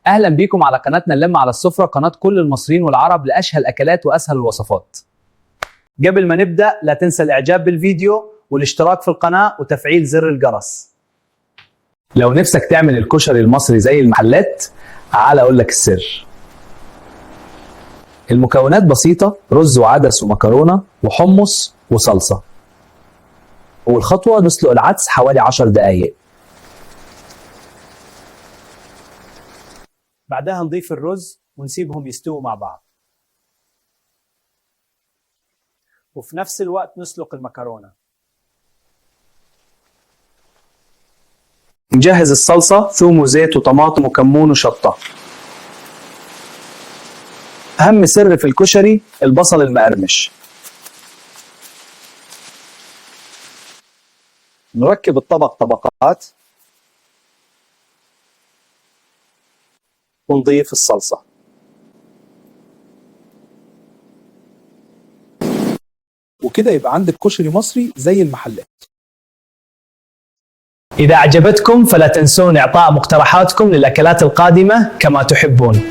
اهلا بيكم على قناتنا اللمة على السفرة، قناة كل المصريين والعرب لاشهى الاكلات واسهل الوصفات. قبل ما نبدا لا تنسى الاعجاب بالفيديو والاشتراك في القناة وتفعيل زر الجرس. لو نفسك تعمل الكشري المصري زي المحلات، تعال اقول لك السر. المكونات بسيطة، رز وعدس ومكرونة وحمص وصلصة. أول خطوة نسلق العدس حوالي 10 دقايق. بعدها نضيف الرز ونسيبهم يستووا مع بعض. وفي نفس الوقت نسلق المكرونة. نجهز الصلصة، ثوم وزيت وطماطم وكمون وشطة. أهم سر في الكشري البصل المقرمش. نركب الطبق طبقات ونضيف الصلصة. وكده يبقى عندك كشري مصري زي المحلات. إذا أعجبتكم فلا تنسون إعطاء مقترحاتكم للأكلات القادمة كما تحبون.